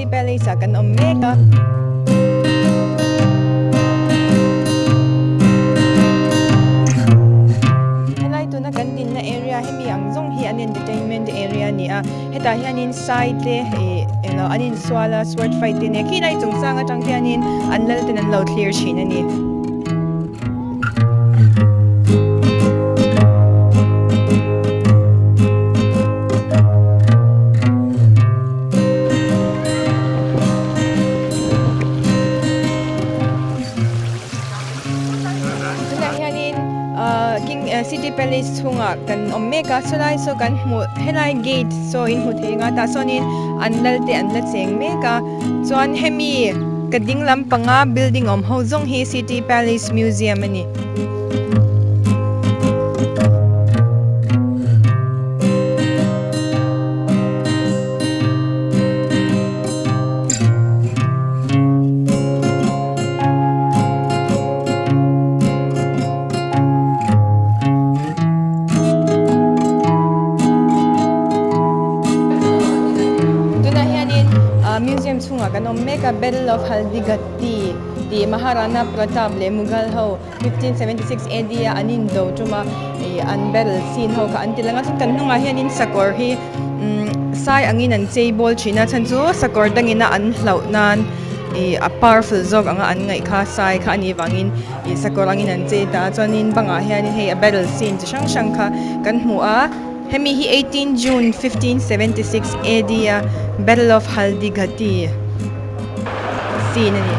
Palace ah kan awm mek a. Helai tuna kan dinna area hemi ang zawng hi an entertainment area a ni a, hetah hianin sai te ih eng lo an insual a sword fight te nia khilai chungchang atang hianin an lal ten an lo thlir thin a ni. Tunah hianin ahh king city palace chhungah kan awm mek a sawlai saw kan hmuh helai gate saw in hmu thei ang a tah sawnin an lal te an la cheng mek a chuan hemi ka ding lampanga building awm ho zawng hi city palace museum a ni. Tunah hianin museum chhungah kan awm mek a Battle of Haldighati tih Maharana Pratap leh Mughal ho 1576 AD a an indo tum a ih an battle scene ho kha an ti lang a chuan kan hnungah hianin sakawr hi sai angin an chei bawl thin a chhan chu sakawr dangin a an hlauh nan ih a powerful zawk anga an ngaih kha sai kha a nih vangin ih sakawr angin an chei ta a chuanin bangah hianin hei a battle scene chi hrang hrang kha kan hmu a hemi hi 18 June 1576 AD a battle of Haldighati scene a ni.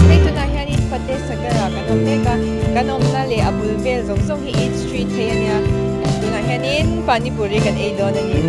Hei tunah hianin Fateh Sagar ah kan awm mek a, kan awmna leh a bul vel zawng zawng hi Eat Street thei a nia, tunah hianin Pani Puri kan ei dawn a ni.